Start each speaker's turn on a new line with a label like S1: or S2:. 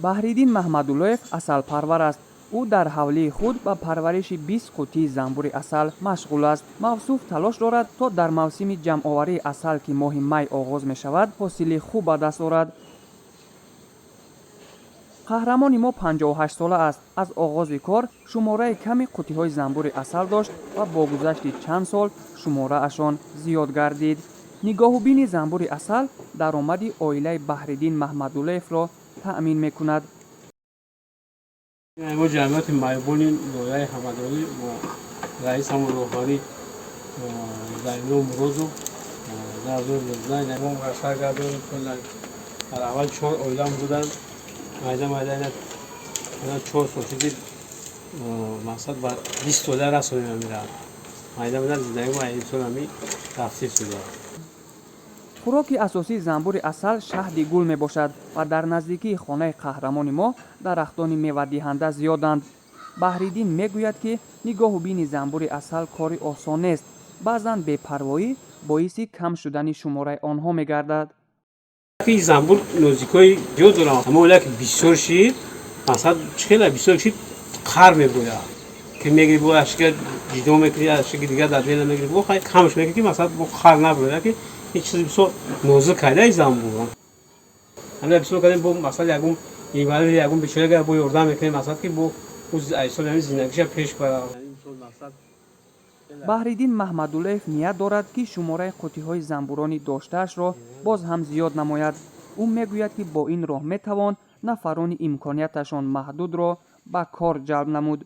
S1: Баҳриддин Маҳмадуллоев асалпарвар аст. Ӯ дар ҳавлии худ ба парвариши 20 қуттии занбури асал машғул аст. Мавсуф талош дорад, то дар мавсими ҷамъоварии асал, ки моҳи май оғоз мешавад, ҳосили хуб ба даст орад. Қаҳрамони мо 58-сола аст. Аз оғози кор шумораи ками қуттиҳои занбури асал дошт ва бо гузашти чанд сол шумораашон зиёд гардид. Нигоҳубини занбури асал даромади оилаи Баҳриддин Маҳмадуллоевро таъмин мекунад.
S2: Мо ҷамъияти маъюбони ноҳияи Ҳамадонӣ бо раисамон, роҳбарӣ Зайнулло Мурозов, 2019 мо сар гардонем. Дар аввал чор оилам буданд. Майда майда ина 4 сол шуди, мақсад ба 20 оила расонем. Амира майда майда зиндагӣ мо инсон ами тафсир шуда.
S1: Хӯроки асосии занбури асал шаҳди гул мебошад ва дар наздикии хонаи қаҳрамони мо дарахтони мевадиҳанда зиёданд. Баҳриддин мегӯяд, ки нигоҳубини занбури асал кори осон нест. Баъзан бепарвоӣ боиси кам шудани шумораи онҳо мегардад.
S2: Занбур нозикҳои зиёд дорам. Ҳама оила ки бисёр шид, масалан, чӣ хела бисёр шид, қар мебояд, ки мегири, бо ашка ҷидо мекунӣ, ашки дигар дар дела мегири, бо хай камш мекунӣ, ки масалан бо қар наброяд, ки ин чизи бисёр нозук кайда занбур. Ҳамина бисёр кардем, бо масалан ягон инвалид, ягон бечорага бо ёрдам мекунем, масалан, ки бо айсоли ҳамин зиндагиша пеш барад.
S1: Баҳриддин Маҳмадуллоев ният дорад, ки шумораи қуттиҳои занбурони доштаашро боз ҳам зиёд намояд. Ӯ мегӯяд, ки бо ин роҳ метавон нафарони имконияташон маҳдудро ба кор ҷалб намуд.